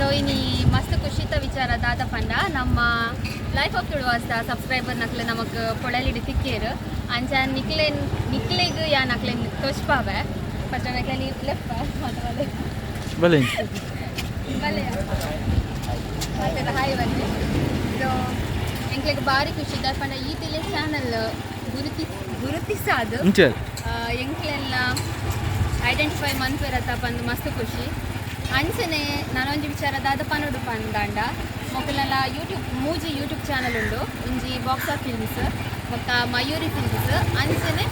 ಸೊ ಇನಿ ಮಸ್ತ್ ಖುಷಿತ ವಿಚಾರ ದಾದ ಪಂಡ ನಮ್ಮ ಲೈಫ್ ಆಫ್ ತುಳುವಾಸ್ದ ಸಬ್ಸ್ಕ್ರೈಬರ್ ನಕ್ಲೆ ನಮಕ್ ಪೊಳಲಿಡ್ ತಿಕ್ಕೇರು. ಅಂಚ ನಿಕ್ಲೆನ್ ನಿಕ್ಲೆಗ್ ಯಾನ್ ಅಕ್ಲೆನ್ ತೋಚ್ಪಾವೆ. ಫಸ್ಟ್ ನಕ್ಲೆ ಲೆಪ್ಪ ಮಾತವಲೆ. ಬಲೆ. ಬಲೆ, ಮಾತೆಲ್ಲ ಹಾಯ್ ಬನ್ನಿ. ಸೊ ಎಂಕ್ಲೆಗ್ ಬಾರಿ ಖುಷಿ ದಾದ ಪಂಡ ಈ ತಿಲೆ ಚಾನಲ್ ಗುರುತಿ ಗುರುತಿಸಾದು ಇಂಚೆ ಎಂಕ್ಲೆಲ್ಲ ಐಡೆಂಟಿಫೈ ಮನ್ಪೆರತ್ತ ಪಂದ್ ಮಸ್ತ್ ಖುಷಿ. ಅಂಚನೆ ನಾನೊಂಜಿ ವಿಚಾರ ದಾದ ಪನೊಡು ಪಂದಾಂಡ, ಮೊಕಲೆಲ್ಲ ಯೂಟ್ಯೂಬ್ ಮೂಜಿ ಯೂಟ್ಯೂಬ್ ಚಾನಲ್ ಉಂಡು. ಒಂಜಿ ಬಾಕ್ಸ್ ಆಫ್ ಫಿಲ್ಮ್ಸ್ ಬೊಕ್ಕ ಮಯೂರಿ ಫಿಲ್ಮ್ಸ್, ಅಂಚನೆ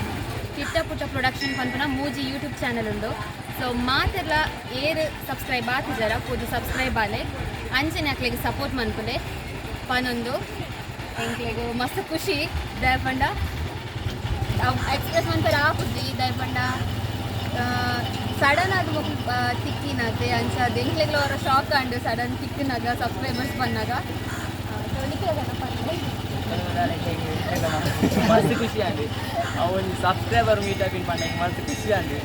ಕಿಟ್ಟ ಪುಟ್ಟ ಪ್ರೊಡಕ್ಷನ್ ಪನ್ಪುನ ಮೂಜಿ ಯೂಟ್ಯೂಬ್ ಚಾನಲ್ ಉಂಡು. ಸೊ ಮಾತೆರ್ಲ ಏರ್ ಸಬ್ಸ್ಕ್ರೈಬ್ ಆತಿಜರ ಪೂದು ಸಬ್ಸ್ಕ್ರೈಬ್ ಆಲೆ, ಅಂಚನೆ ಅಕ್ಲೆಗ್ ಸಪೋರ್ಟ್ ಮನ್ಪುಲೆ ಪನೊಂದು. ಎಂಕ್ಲೆಗ್ ಮಸ್ತ್ ಖುಷಿ ದಾಯೆ ಪಂಡ ಎಕ್ಸ್ಪ್ರೆಸ್ ಮನ್ಪೆರೆ ಆಪುಜಿ. ದಾಯೆ ಪಂಡ ಸಡನ್ ಆದ್ ಮೊಕ್ಲು ತಿಕ್ಕಿನತೆ. ಅಂಚ ಎಂಕ್ಲೆಗ್ಲ ಅವರ ಶಾಕ್ ಆಂಡ್ ಸಡನ್ ತಿಕ್ಕಿನಾಗ, ಸಬ್ಸ್ಕ್ರೈಬರ್ಸ್ ಬಂದಾಗ. ಸೊ ನಿಕ್ಲೆಗ್ ಪನ್ಲೆ. ಮಸ್ತ್ ಖುಷಿ ಆಂಡ್. ಅವು ಒಂಜಿ ಸಬ್ಸ್ಕ್ರೈಬರ್ ಮೀಟ್ ಆಪಿನ ಪಂಡ ಮಸ್ತ್ ಖುಷಿ ಆಂಡ್.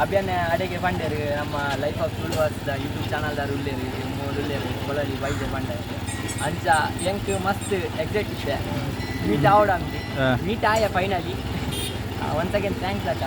ಅಭಿಯನ್ನ ಅಡೆಗೆ ಪಂಡೇರು, ನಮ್ಮ ಲೈಫ್ ಆಫ್ ತುಳುವಾಸ್ದ ಯೂಟ್ಯೂಬ್ ಚಾನಲ್ದಾರ್ ಉಲ್ಲೇರು, ಮೂಲು ಉಲ್ಲೇರು, ಪೊಳಲಿ ಬೈಜೆ ಪಂಡೆ. ಅಂಚ ಎಂಕ್ ಮಸ್ತ್ ಎಕ್ಸೈಟ್ ಇತ್ತೆ ಮೀಟ್ ಆವಡ ಅಂದು. ಮೀಟ್ ಆಯ ಫೈನಲಿ. ಒನ್ಸ್ ಅಗೇನ್ thanks ಅಕ್ಕ.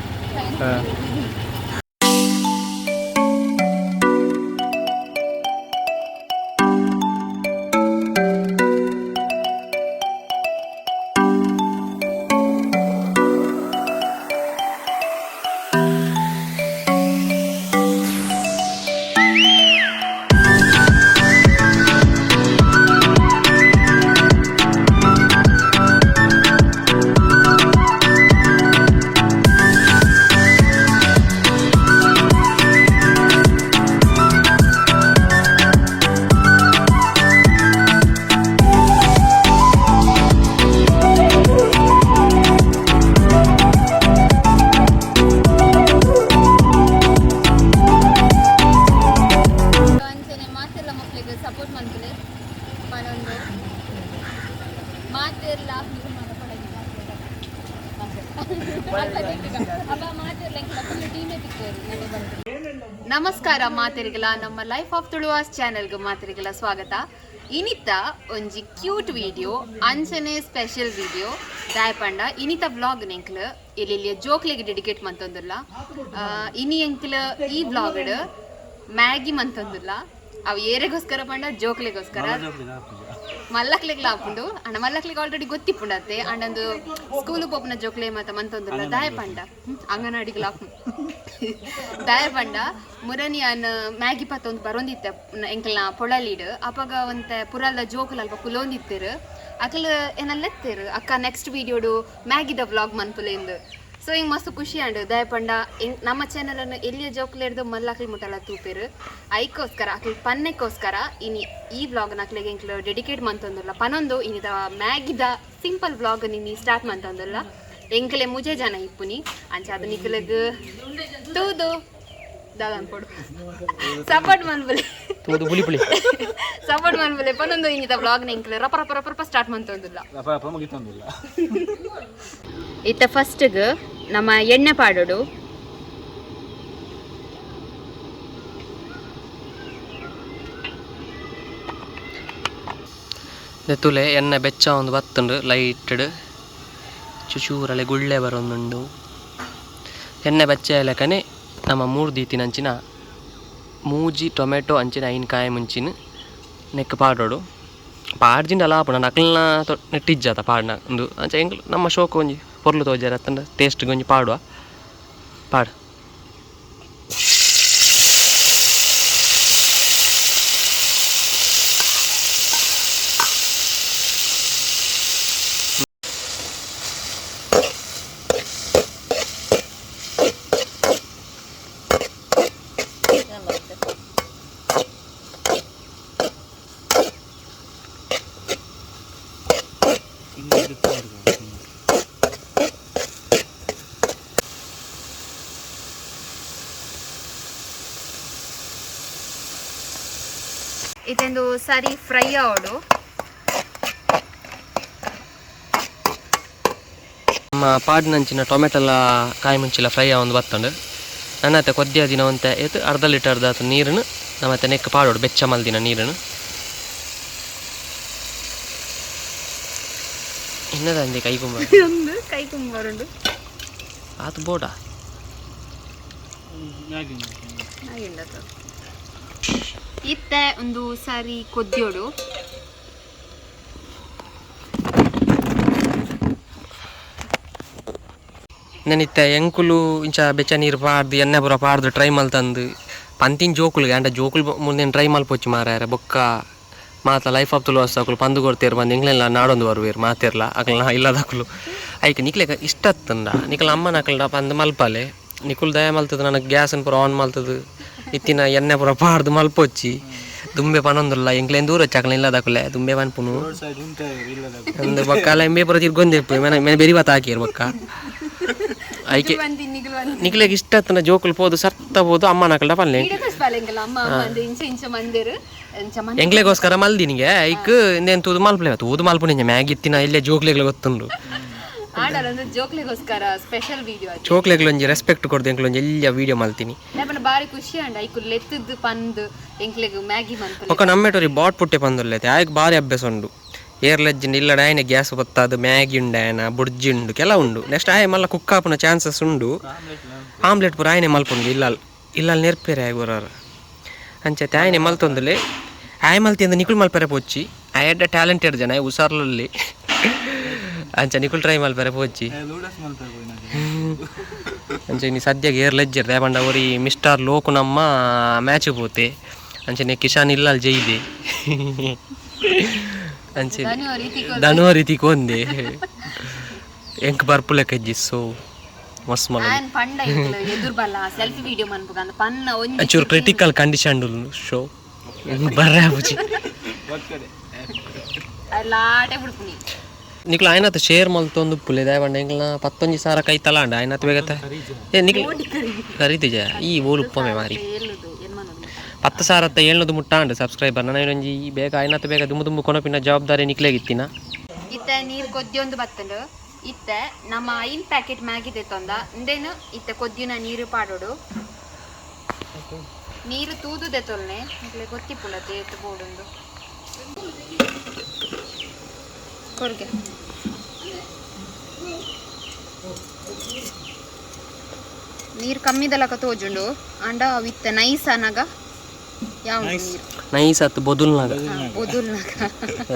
ಅಂಚನೆ ಮಾತೆರ್ಲ ಮಕ್ಳಿಗೆ ಸಪೋರ್ಟ್ ಮನ್ಪುಲೆ ಪನೊಂದು. ಮಾತೆರ್ಲ ಅಪ್ಪ ಮಾತೆರ್ಲ ಎಂಕ್ಲ ಫುಲ್ ಟೀಮೇ ತಿಕ್ಕೇರು. ನಮಸ್ಕಾರ ಮಾತೆರಿಗಲ, ನಮ್ಮ ಲೈಫ್ ಆಫ್ ತುಳುವಾಸ್ ಚಾನೆಲ್ಗೆ ಮಾತೆರಿಗಲ ಸ್ವಾಗತ. ಇನಿತ ಒಂಜಿ ಕ್ಯೂಟ್ ವಿಡಿಯೋ, ಅಂಚನೆ ಸ್ಪೆಷಲ್ ವಿಡಿಯೋ. ದಾಯೆ ಪಂಡ ಇನಿತ ವ್ಲಾಗ್ ಎಂಕ್ಲು ಇಲ್ಲಿ ಜೋಕ್ಲೆಗ್ ಡೆಡಿಕೇಟ್ ಮಂತೊಂದುಲ್ಲ. ಇನಿ ಎಂಕ್ಲ ಈ ವ್ಲಾಗ್ಡ್ ಮ್ಯಾಗಿ ಮಂತೊಂದುಲ್ಲ. ಅವು ಏರೆಗೋಸ್ಕರ ಪಂಡ ಜೋಕ್ಲೆಗೋಸ್ಕರ. ಮಲ್ಲಕ್ಲೆಗ್ಲ ಆಪುಂಡು ಅಂಡ ಮಲ್ಲಕ್ಲೆಗ್ ಆಲ್ರೆಡಿ ಗೊತ್ತಿಪ್ಪುಂಡತ್ತೆ. ಅಂಡಂದು ಸ್ಕೂಲ್ ಪೋಪುನ ಜೋಕ್ಲೆ ಮಾತ ಮಂತೊಂದುಲ್ಲ. ದಾಯ ಪಂಡ ಅಂಗನವಾಡಿಗ್ಲ ಆಪುಂಡು. ದಾಯ ಪಂಡ ಮುರನಿ ಅನ್ ಮ್ಯಾಗಿ ಪತ್ತೊಂದು ಬರೊಂದಿತ್ತೆ ಎಂಕಲ್ನ ಪೊಳಲಿಡ್. ಅಪಗ ಒಂತೆ ಪುರಲ್ದ ಜೋಕುಲು ಅಲ್ಪ ಕುಲೊಂದಿತ್ತೆರ್. ಅಕಲ್ ಎನ್ನಲ್ಲೆತ್ತೆರ್, ಅಕ್ಕ ನೆಕ್ಸ್ಟ್ ವಿಡಿಯೋಡು ಮ್ಯಾಗಿದ ವ್ಲಾಗ್ ಮನ್ಪುಲೆಂದು. ಸೊ ಹಿಂಗೆ ಮಸ್ತ್ ಖುಷಿ ಆಂಡ್. ದಾಯ ಪಂಡ ನಮ್ಮ ಚಾನಲ್ ಅನ್ನು ಎಲ್ಲಿಯ ಜೋಕ್ಲೆರ್ದು ಮಲ್ಲಕ್ಲು ಮುಟ್ಟಲ ತೂಪೆರ್. ಐಕೋಸ್ಕರ ಅಕ್ಲ್ ಪನ್ನೆಕ್ಕೋಸ್ಕರ ಇನಿ ಈ ವ್ಲಾಗ್ ಅಕ್ಲೆಗ್ ಎಂಕ್ಲು ಡೆಡಿಕೇಟ್ ಮಂತೊಂದುಲ್ಲ ಪನೊಂದು ಇನಿದ ಮ್ಯಾಗಿದ ಸಿಂಪಲ್ ವ್ಲಾಗ್ ನಿನ್ನಿ ಸ್ಟಾರ್ಟ್ ಮಂತೊಂದುಲ್ಲ. ಎಂಕಲೆ ಮುಜೆ ಜನ ಇಪ್ಪುನಿ. ಅಂಚ ಅದು ನಿಕ್ಲೆಗ್ ತೂದು ದಾದ ಅನ್ಪೊಡು, ಸಪೋರ್ಟ್ ಮನ್ಪುಲೆ. ತೂದು ಪುಲಿ ಪುಲಿ. ಸಪೋರ್ಟ್ ಮನ್ಪುಲೆ ಪನೊಂದು ಇನಿದ ವ್ಲಾಗ್ ಎಂಕ್ಲೆ ರಪ ರಪ ರಪ ರಪ ಸ್ಟಾರ್ಟ್ ಮಂತೊಂದುಲ್ಲ. ರಪ ರಪ ಮುಗಿತೊಂದಿಲ್ಲ. ಇತ್ತ ಫಸ್ಟ್ಗ್ ನಮ್ಮ ಎಣ್ಣೆ ಪಾಡೋಡು. ತುಲೆ ಎಣ್ಣೆ ಬೆಚ್ಚ ಒಂದು ಬತ್ತುಂಡು. ಲೈಟ್ಡ್ ಚುಚೂರಲೆ ಗುಳ್ಳೆ ಬರೊಂದುಂಡು. ಎಣ್ಣೆ ಬೆಚ್ಚ ಲೆಕ್ಕನೆ ನಮ್ಮ ಮೂರು ದೀತಿನ ಅಂಚಿನ ಮೂಜಿ ಟೊಮೆಟೊ ಅಂಚಿನ ಐನ್ ಕಾಯಿ ಮುಂಚಿನ ನೆಕ್ ಪಾಡೋಡು. ಪಾಡ್ಜಿಂಡಲ ಆಪುಂಡು, ಅಕ್ಲ್ನ ನೆಟ್ಟಿಜ್ಜಾತ ಪಾಡ್ನ ಉಂದು. ಅಂಚ ಎಂಕ್ಲು ನಮ್ಮ ಶೋಕು ಒಂಜಿ ಪೊರ್ಲು ತೋಜಾರ ಅತ್ತಂಡ ಟೇಸ್ಟ್ಗೆ ಒಂಜಿ ಪಾಡುವ. ಪಾಡು. ಇದೊಂದು ಸರಿ ಫ್ರೈ ಆವಡು. ನಮ್ಮ ಪಾಡಿನಂಚಿನ ಟೊಮೆಟೊಲ ಕಾಯಿ ಮುಂಚಿಲ ಫ್ರೈ ಆವೊಂದು ಬತ್ತಂಡು. ನನ್ನತ್ತೆ ಕೊದ್ದಿಯ ದಿನ ಒಂತೆ ಏತ್ ಅರ್ಧ ಲೀಟರ್ದ ನೀರನ್ನು ನಮ್ಮ ನೆಕ್ ಪಾಡೋಡು ಬೆಚ್ಚ ಮಲ್ದಿನ ನೀರನ್ನು. ಇನ್ನದಂದೆ ಕೈ ಕುಂಬ. ಒಂದು ಕೈ ಕುಂಬರುಂಡು. ಆತು ಬೋಡ. ಇತ್ತೆ ಒಂದು ಸಾರಿ ಕೊದ್ಯೋಡು. ನೆನಿತ್ತೆ ಎಂಕುಲು ಇಂಚ ಬೆಚ್ಚ ನೀರು ಪಾಡ್ದು ಎಣ್ಣೆ ಪೂರ ಪಾಡ್ದು ಟ್ರೈ ಮಲ್ತಂದು ಪಂತಿನ ಜೋಕುಲು ಅಂಡ ಜೋಕುಲು ಮುಂದೆ ಟ್ರೈ ಮಲ್ಪೊಚ್ಚು ಮಾರಾಯರೆ. ಬೊಕ್ಕ ಮಾತ ಲೈಫ್ ಆಫ್ ತುಳು ಅಕುಲು ಪಂದು ಕೊಡ್ತೇರು ಬಂದು ಎಂಗ್ಲೆಲ್ಲ ನಾಡೊಂದು ಬರುವೇರು ಮಾತಿರ್ಲ ಅಕಲ್ನ ಇಲ್ಲದಕುಲು. ಐಕ್ ನಿಕ್ಲೆಗ ಇಷ್ಟ ಅತ್ತಂಡ ನಿಕಲ ಅಮ್ಮನ ಅಕಲ್ಡ ಪಂದು ಮಲ್ಪಾಲೆ. ನಿಕುಲು ದಯ ಮಲ್ತದ ನನಗೆ ಗ್ಯಾಸನ್ ಪೂರ ಆನ್ ಮಲ್ತದು ಇತ್ತಿನ ಎಣ್ಣೆ ಪೂರ ಪಾಡ್ದು ಮಲ್ಪೊಚ್ಚಿ ದುಂಬೆ ಪನೊಂದುಲ್ಲ ಎಂಕ್ಲೇನ್ ದೂರ ಅಕಲ್ನ ಇಲ್ಲದಕುಲೆ ದುಂಬೆ ಪನ್ಪುನು ಅಂದ್ ಬೊಕ್ಕ ಅಲ್ಲ ಎಂಬೆ ಪೂರ ತಿರ್ಗೊಂದೆಪ್ಪು ಮೆನೆ ಮೆನೆ ಬೆರಿ ಬತ್ತ ಹಾಕಿರ್ ಬೊಕ್ಕ. ಐಕೆ ನಿಕ್ಲೆಗ್ ಇಷ್ಟ ಅತ್ತನ ಜೋಕುಲು ಪೋದು ಸರ್ತ ಪೋದು ಅಮ್ಮನ ಅಕಲ್ಡ ಪಲ್ಲೆ. ಎಂಕ್ಲೆಗೋಸ್ಕರ ಮಲ್ದಿನಿಗೆ ಐಕ್ ಇಂದೇನು ತೂದು ಮಲ್ಪಲೆ ತೂದು ಮಲ್ಪುನಿಂಜ ಮ್ಯಾಗಿ ಇತ್ತಿನ ಇಲ್ಲೇ ಜೋಕ್ಲೆಗ್ಲ ಗೊತ್ತುಂಡು. ಜೋಕ್ಲೆಗೋಸ್ಕರ ಸ್ಪೆಷಲ್ ವಿಡಿಯೋ. ಜೋಕ್ಲೆಗ್ಲ ಒಂಜಿ ರೆಸ್ಪೆಕ್ಟ್ ಕೊಡ್ದು ಎಂಕ್ಲ ಒಂಜಿ ಎಲ್ಲಿಯ ವಿಡಿಯೋ ಮಲ್ತೀನಿ. ಬಾರಿ ಖುಷಿ ಅಂಡ ಐಕು ಲೆತ್ತದ್ದು ಪಂದು ಎಂಕ್ಲೆಗ್ ಮ್ಯಾಗಿ ಮನ್ಪಲೆ. ಬೊಕ್ಕ ನಮ್ಮೆಟೊರಿ ಬಾಟ್ ಪುಟ್ಟೆ ಪಂದುಲ್ಲೆತೆ ಆಯ್ಕ್ ಬಾರಿ ಅಭ್ಯಾಸ ಉಂಡು. ಏರ್ಲೆಜ್ಜಿಂಡ ಇಲ್ಲಡ ಆಯ್ನೆ ಗ್ಯಾಸ್ ಬತ್ತಾದು ಮ್ಯಾಗಿ ಉಂಡು ಆಯನ ಬುಡ್ಜಿ ಉಂಡು ಕೆಲ ಉಂಡು. ನೆಕ್ಸ್ಟ್ ಆಯ್ ಮಲ್ಲ ಕುಕ್ ಆಪುನ ಚಾನ್ಸಸ್ ಉಂಡು. ಆಮ್ಲೆಟ್ ಪೂರ ಆಯ್ನೆ ಮಲ್ಪುಂಡು ಇಲ್ಲಲ್ ಇಲ್ಲಲ್ ನೆರ್ಪೇರೆ ಆಯ್ ಬರೋರು ಅಂಚೆ ಆಯ್ನೆ ಮಲ್ತೊಂದುಲೆ. ಆಯ್ ಮಲ್ತಿ ಅಂದ್ ನಿಕುಲ್ ಮಲ್ಪರೆ ಪೋಚಿ ಆಯ್ ಟ್ಯಾಲೆಂಟೆಡ್ ಜನ ಆಯ್ ಹುಷಾರ್ಲಲ್ಲಿ ಅಂಚ ನಿಕುಲ್ ಟ್ರೈ ಮಲ್ಪರೆ ಪೋಚಿ. ಅಂಚೆ ಇನಿ ಸದ್ಯಗೆ ಏರ್ ಲೆಜ್ಜರ್ ದೇಪಂಡ ಒರಿ ಮಿಸ್ಟರ್ ಲೋಕು ನಮ್ಮ ಮ್ಯಾಚ್ ಪೋತೆ ಅಂಚನೆ ಕಿಶಾನ್ ಇಲ್ಲಲ್ ಜೈದೆ ಅಂಚೆ ಧನುವರಿ ತಿಕೊಂದೆ ಎಂಕ್ ಬರ್ಪುಲೆ ಕಜ್ಜಿ ಸೋ ಮಸ್ತ್ ಮಲ್ಲ. ಸೆಲ್ಫಿ ವಿಡಿಯೋ ಮನ್ಪುಗ ಪನ್ನ. ಒಂಚೂರು ಕ್ರಿಟಿಕಲ್ ಕಂಡೀಷನ್ ಶೋ ಬರ್ರೆ ಬುಜಿ. ಲಾಟೆ ಬಿಡ್ಪುನಿ. ನಿಕ್ಲ ಆಯ್ನತ್ ಶೇರ್ ಮಲ್ತೊಂದು ಪುಲೆ ದಾಯಪಂಡ ಎಂಕ್ಲ 19,000 ಕೈ ತಲಾಂಡ ಆಯ್ನತ್ ಬೇಗತ್ತ ಏ ನಿಕ್ಲ ಕರೀತಿಜ ಈ ಓಲು ಉಪ್ಪಮೆ ಮಾರಿ 10,000 700 ಮುಟ್ಟಾಂಡು ಸಬ್ಸ್ಕ್ರೈಬರ್ ನನ್ನ ಒಂಜಿ ಬೇಗ ಆಯ್ನತ್ ಬೇಗ ದುಂಬು ದುಂಬು ಕೊನಪಿನ ಜವಾಬ್ದಾರಿ ನಿಕ್ಲೆಗಿತ್ತಿನ. ಇತ್ತೆ ನೀರು ಕೊದ್ಯೊಂದು ಬತ್ತಂಡು. ಇತ್ತೆ ನಮ್ಮ 5 ಪ್ಯಾಕೆಟ್ ಮ್ಯಾಗಿ ತಂದ ಇಂದೇನು ಇತ್ತೆ ಕೊದ್ಯುನ ನೀರು ಪಾಡೋಡು. ನೀರು ತೂದುದೆ ತೊಲ್ನೆ ನಿಕ್ಲೆ ಗೊತ್ತಿಪ್ಪುಲ ತೇತು ಬೋಡುಂದು ಕೊರ್ಗೆ. ನೀರು ಕಮ್ಮಿದಲಕ ತೋಜುಂಡು ಅಂಡ ಅವಿತ್ತ ನೈಸ್ ಅನಗ ಯಾವ ನೀರು ನೈಸ್ ಆತು ಬೊದುಲ್ನಾಗ. ಬೊದುಲ್ನಾಗ.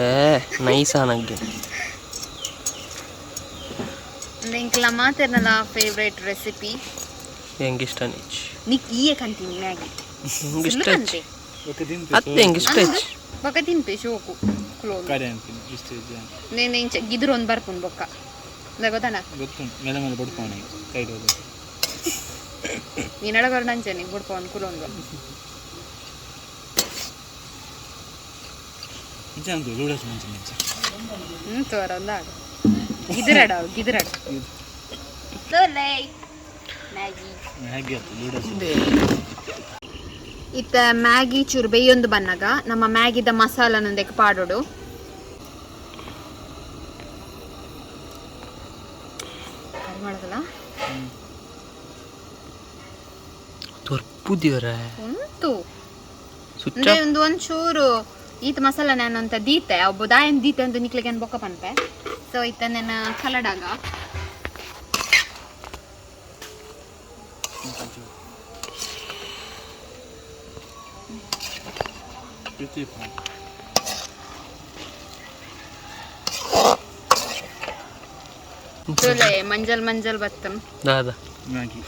ಏ ನೈಸ್ ಆನಗ್ಗೆ. ಎಂಕ್ಲ ಮಾತೆರ್ನಲ ಫೇವ್ರೇಟ್ ರೆಸಿಪಿ. ಎಂಕ್ ಇಷ್ಟ ನಿಚ್ ನಿಕ್ ಈಯೆ ಕಂತೀನಿ ಮ್ಯಾಗಿ. ಎಂಕ್ ಇಷ್ಟ ಅತ್ತೆ ಎಂಕ್ ಇಷ್ಟ ಹೆಚ್ಚು. ಬೊಕ ತಿನ್ಪೆ ಶೋಕು ಕ್ಲೋನ್ ನೇನೆ ಇಂಚ ಗಿದುರು ಒಂದು ಬರ್ಪುಂಡು ಬೊಕ್ಕ ಅಂದ ಗೊತ್ತಾನ. ಮೇಲೆ ಮೇಲೆ ಬಡ್ಕೋಣ ಕೈ ನೀನಡಗೊರ ನಂಚನೆ ಬುಡ್ಪವನ್ ಕುಲೊಂದು. ತೋರ ಒಂದು ಆಡು ಗಿದುರಡ ಗಿದುರಡ ಮ್ಯಾಗಿ. ಇತ್ತ ಮ್ಯಾಗಿ ಚೂರು ಬೇಯೊಂದು ಬನ್ನಾಗ ನಮ್ಮ ಮ್ಯಾಗಿದ ಮಸಾಲನೊಂದಕ್ಕೆ ಪಾಡೋಡು. ಮಾಡೋದಲ್ಲ ಉಂಟು ಅಂದ್ರೆ ಒಂದು ಒಂಚೂರು ಈತ ಮಸಾಲ ನಾನು ಅಂತ ದೀತೆ ಒಬ್ಬ ದಾಯನ್ ದೀತೆ ಅಂತ ನಿಕ್ಲಿಗೆ ಬೊಕ್ಕ ಪನ್ಪೆ. ಸೊ ಇತ್ತ ನನ್ನ ಕಲಡಾಗ ಮಂಜಲ್ ಮಂಜಲ್ ಬತ್ತಂ ದಾದಾ ಮ್ಯಾಗಿ.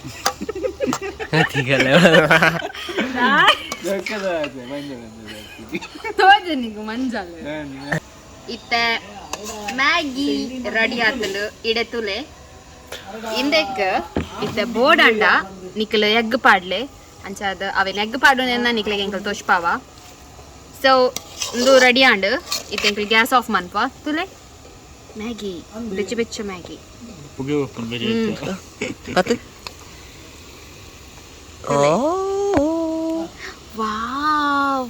ತೋಜನಿಗು ಮಂಜಲ್. ಇತ್ತೆ ಮ್ಯಾಗಿ ರೆಡಿ ಆತಲು ಇಡೆ ತುಲೆ ಇಂದೆಕ್ ಇತ್ತೆ ಬೋಡಂಡ ನಿಕ್ಲ ಎಗ್ ಪಾಡ್ಲೆ ಅಂಚಾದ ಅವೆನ್ ಎಗ್ ಪಾಡುನೆನ್ನ ನಿಕ್ಲೆಗ್ ಎಂಕಲ್ ತೋಷ್ಪಾವ. ಸೊ ಇಂದು ರೆಡಿ ಆಂಡ್ ಇತ್ತೆ ಎಂಕಲ್ ಗ್ಯಾಸ್ ಆಫ್ ಮನ್ಪ ತುಲೆ ಮ್ಯಾಗಿ ಬೆಚ್ಚ ಬೆಚ್ಚ ಮ್ಯಾಗಿ. ವಾವ್.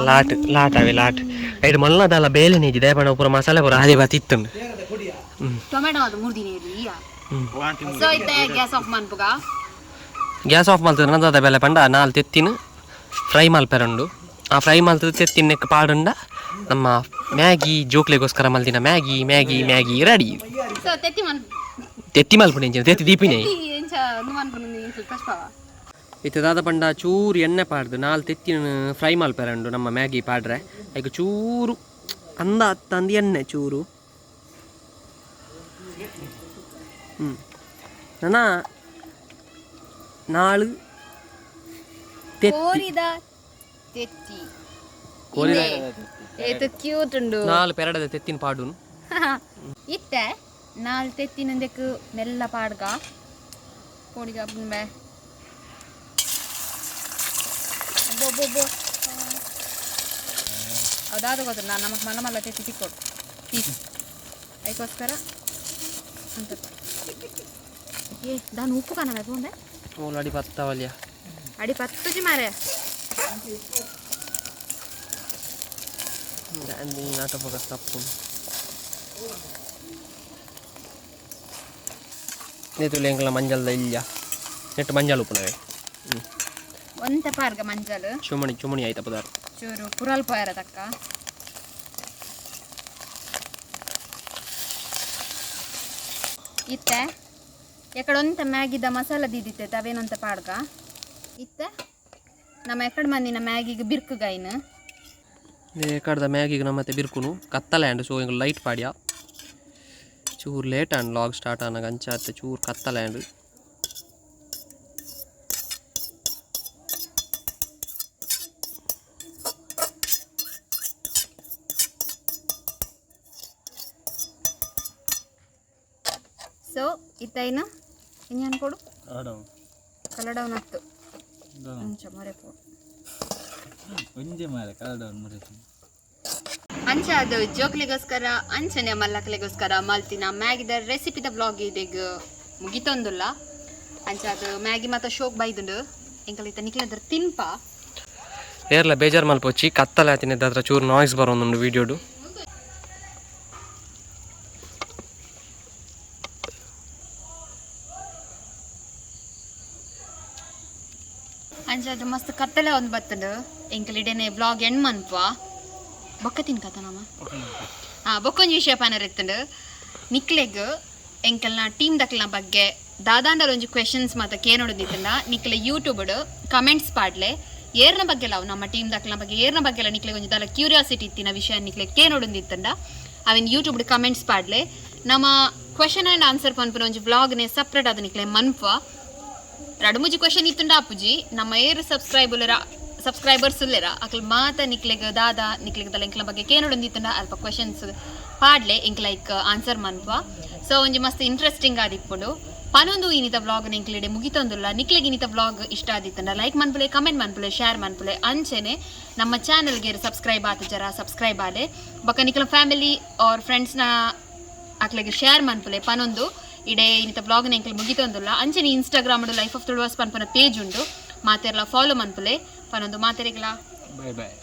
ಲಾಟ್ ಲಾಟ್ ಅವೆ ಲಾಟ್ ಐಟ್ ಮಲ್ಲ ದಾಲ ಬೇಲೆ ನೇಜಿ ದಯಪಂಡ ಪೂರ ಮಸಾಲೆ ಪೂರ ಅದೇ ಬಾತ್ ಇತ್ತುಂಡು. ಟೊಮೆಟೊ ಅದು ಮೂರು ದಿನ ಇರಲಿ. ಸೊ ಇತ್ತೆ ಗ್ಯಾಸ್ ಆಫ್ ಮನ್ಪುಗ. ಗ್ಯಾಸ್ ಆಫ್ ಮಲ್ತದ ನಂದಾದ ಬೇಲೆ ಪಂಡ ನಾಲ್ ತೆತ್ತಿನ ಫ್ರೈ ಮಲ್ಪೆರುಂಡು. ಆ ಫ್ರೈ ಮಲ್ತದ ತೆತ್ತಿನೆಕ್ ಪಾಡುಂಡ ನಮ್ಮ ಮ್ಯಾಗಿ, ಜೋಕ್ಲೆಗೋಸ್ಕರ ಮಲ್ದಿನ ಮ್ಯಾಗಿ ಮ್ಯಾಗಿ ಮ್ಯಾಗಿ ರೆಡಿ. ಸೊ ತೆತ್ತಿ ಮನ್ ತೆತ್ತಿ ಮಲ್ಪುನಿ ಎಂಚಿನ ತೆತ್ತಿ ದೀಪಿನೇ. ತೆತ್ತಿ ಎಂಚ ಮನ್ಪುನು ಎಂಕುಲು ಕಷ್ಟವ. ಇತ್ತೆ ದಾದ ಪಂಡ ಚೂರು ಎಣ್ಣೆ ಪಾಡ್ದು ನಾಲ್ ತೆತ್ತಿನ ಫ್ರೈ ಮಲ್ಪೆರಂಡು ನಮ್ಮ ಮ್ಯಾಗಿ ಪಾಡ್ರೆ. ಐಕ್ ಚೂರು ಅಂದ ಅತ್ತಂದು ಎಣ್ಣೆ ಚೂರು. ನನ್ನ ನಾಳು ತೆತ್ತಿ. ಕೋರಿದ ತೆತ್ತಿ. ಕೋರಿದ ಏತು ಕ್ಯೂಟ್ ಉಂಡು. ನಾಲ್ ಪೆರಡದ ತೆತ್ತಿನ ಪಾಡುನು. ಇತ್ತೆ ನಾಲ್ ತೆತ್ತಿನಂದೆಕ್ ಮೆಲ್ಲ ಪಾಡ್ಗ ಪೋಡಿಗ ಬೇ ಬೋ ಬೋ ಬೋ. ಅದಾದ ಗೊತ್ತ ನಾನು ನಮಗೆ ಮಲ್ಲ ಮಲ್ಲ ತೆತ್ತಿ ತಿಕ್ಕೊಡು ಪೀಸ್ ಅದಕ್ಕೋಸ್ಕರ ಅಂತ. ಏ ದಾನು ಉಪ್ಪು ಕಾಣ ಕೊಂಡೆ. ಓಲ್ ಅಡಿ ಪತ್ತವಲ್ಯ. ಅಡಿ ಪತ್ತುಜಿ ಮಾರೆ. ನಾಟಕ ತಪ್ಪು ನೇತುಲೆ. ಎಂಕಲ ಮಂಜಲ್ದ ಇಲ್ಲ ನೆಟ್ಟು ಮಂಜಲ್ ಉಪ್ಪುನವೇ. ಒಂತೆ ಪಾರ್ಗ ಮಂಜಲ್. ಚುಮಣಿ ಚುಮಣಿ ಆಯ್ತ ಪದಾರ್. ಚೂರು ಪುರಲ್ ಪೋಯರ ತಕ್ಕ. ಇತ್ತೆ ಎಕಡೊಂತ ಮ್ಯಾಗಿದ ಮಸಾಲ ದೀದಿತ್ತೆ ಅವೇನೊಂತ ಪಾಡ್ಗ. ಇತ್ತೆ ನಮ್ಮ ಎಕಡೆ ಮಂದಿನ ಮ್ಯಾಗಿಗೆ ಬಿರ್ಕುಗೈನ್. ಕಡ್ದ ಮ್ಯಾಗಿಗೆ ನಮ್ಮ ಮತ್ತೆ ಬಿರ್ಕುನು. ಕತ್ತಲೆ ಆಂಡ್ ಸೊ ಎಂಕುಲು ಲೈಟ್ ಪಾಡ್ಯ. ಚೂರು ಲೇಟ್ ಆಂಡ್ ಲಾಗ್ ಸ್ಟಾರ್ಟ್ ಆನಾಗ, ಅಂಚಾತ್ ಚೂರು ಕತ್ತಲೆ ಆಂಡ್. ಸೊ ಇತ್ತೈನ ಇನ್ಯಾನ್ ಕೊಡು ಕಲ್ಲಡವನತ್ತು ಅಂಚ ಮೊರೆ ಪೋಡು. ಒಂಜೆ ಮಾರೆ ಕಲಡವನ್ ಮುರೆ. ಅಂಚ ಅದು ಜೋಕ್ಲಿಗೋಸ್ಕರ ಅಂಚನೆ ಮಲ್ಲಕ್ಲಿಗೋಸ್ಕರ ಮಲ್ತಿನ ಮ್ಯಾಗಿದ ರೆಸಿಪಿದ ಬ್ಲಾಗ್ ಇದೀಗ ಮುಗಿತೊಂದುಲ್ಲ. ಅಂಚ ಅದು ಮ್ಯಾಗಿ ಮಾತ ಶೋಕ್ ಬೈದುಂಡು ಎಂಕಲ್. ಇತ್ತ ನಿಕ್ಲದ್ರ ತಿನ್ಪ. ಏರ್ಲ ಬೇಜಾರು ಮಲ್ಪೊಚ್ಚಿ, ಕತ್ತಲೆ ಆತಿನ ಚೂರು ನಾಯ್ಸ್ ಬರೋದುಂಡು ವೀಡಿಯೋಡು. ಅಂಚ ಅದು ಮಸ್ತ್ ಕತ್ತಲೆ ಒಂದು ಬತ್ತುಂಡು. ಎಂಕಲ್ ಇಡೇನೆ ಬ್ಲಾಗ್ ಎಂಡ್ ಮನ್ಪ. ಬೊಕ್ಕ ತಿನ್ಕತ ನಮ್ಮ. ಬೊಕ್ಕೊಂಜಿ ವಿಷಯ ಪನರ್ ಇತ್ತುಂಡು. ನಿಕ್ಲೆಗ್ ಎಂಕಲ್ನ ಟೀಮ್ ದಕ್ಲ್ನ ಬಗ್ಗೆ ದಾದಾಂಡಲ ಒಂಜಿ ಕ್ವೆಶನ್ಸ್ ಮಾತ ಕೇನೊಡುದಿತ್ತುಂಡ ನಿಕ್ಲೆ ಯೂಟ್ಯೂಬ್ ಕಮೆಂಟ್ಸ್ ಪಾಡ್ಲೆ. ಏರ್ನ ಬಗ್ಗೆ ಅವು ನಮ್ಮ ಟೀಮ್ ದಕ್ಲ್ನ ಬಗ್ಗೆ ಏರ್ನ ಬಗ್ಗೆ ಎಲ್ಲ ನಿಕ್ಲೆಗ್ ಒಂಜಿ ದಾಲ ಕ್ಯೂರಿಯಾಸಿಟಿ ಇತ್ತಿನ ವಿಷಯ ನಿಕ್ಲೆ ಕೇನೊಡುದಿತ್ತುಂಡ ಅವಿನ್ ಯೂಟ್ಯೂಬ್ ಕಮೆಂಟ್ಸ್ ಪಾಡ್ಲೆ. ನಮ್ಮ ಕ್ವೆಶನ್ ಆ್ಯಂಡ್ ಆನ್ಸರ್ ಪನ್ಪುನ ಒಂಜಿ ವ್ಲಾಗ್ನೆ ಸಪ್ರೇಟ್ ಅದು ನಿಕ್ಲೆ ಮನ್ಪ. ರಡು ಮುಜಿ ಕ್ವೆಶನ್ ಇತ್ತುಂಡ ಅಪ್ಪುಜಿ. ನಮ್ಮ ಏರ್ ಸಬ್ಸ್ಕ್ರೈಬರ್ಸ್ ಉಲ್ಲೆರ ಅಕ್ಲ್ ಮಾತ ನಿಕ್ಲೆಗ್ ದಾದ ನಿಕ್ಲೆಗ್ ದಲ ಎಂಕ್ಲ ಬಗ್ಗೆ ಕೇನೊಡುಂದಿತ್ತುಂಡ ಅಲ್ಪ ಕ್ವೆಶನ್ಸ್ ಪಾಡ್ಲೆ, ಎಂಕ್ ಲೈಕ್ ಆನ್ಸರ್ ಮನ್ಪ. ಸೊ ಒಂಜಿ ಮಸ್ತ್ ಇಂಟ್ರೆಸ್ಟಿಂಗ್ ಆದಿಪ್ಪುಂಡು ಪನೊಂದು ಇನಿತ ವ್ಲಾಗ್ ಎಂಕ್ಲೆಡೆ ಮುಗಿತೊಂದುಲ್ಲ. ನಿಕ್ಲೆಗ್ ಇನಿತ ವ್ಲಾಗ್ ಇಷ್ಟ ಆದಿತ್ತುಂಡ ಲೈಕ್ ಮನ್ಪುಲೆ, ಕಮೆಂಟ್ ಮನ್ಪುಲೆ, ಶೇರ್ ಮನ್ಪುಲೆ. ಅಂಚೆನೆ ನಮ್ಮ ಚಾನಲ್ಗೆ ಸಬ್ಸ್ಕ್ರೈಬ್ ಆತ ಜರ ಸಬ್ಸ್ಕ್ರೈಬ್ ಆಲೆ. ಬೊಕ ನಿಕ್ಲ ಫ್ಯಾಮಿಲಿ ಆರ್ ಫ್ರೆಂಡ್ಸ್ನ ಅಕ್ಲೆಗ್ ಶೇರ್ ಮನ್ಪುಲೆ ಪನೊಂದು ಇಡೆ ಇನಿತ ಬ್ಲಾಗ್ ಎಂಕಲ್ ಮುಗಿತೊಂದುಲ್ಲ. ಅಂಚನೆ ಇನ್ಸ್ಟಾಗ್ರಾಮ್ ಲೈಫ್ ಆಫ್ ತುಳುವಾಸ್ ಪನ್ಪುನ ಪೇಜ್ ಉಂಡು, ಮಾತೆರ್ಲ ಫಾಲೋ ಮನ್ಪುಲೆ ಪನೊಂದು ಮಾತೆರೆಗ್ಲಾ ಬಾಯ್ ಬಾಯ್.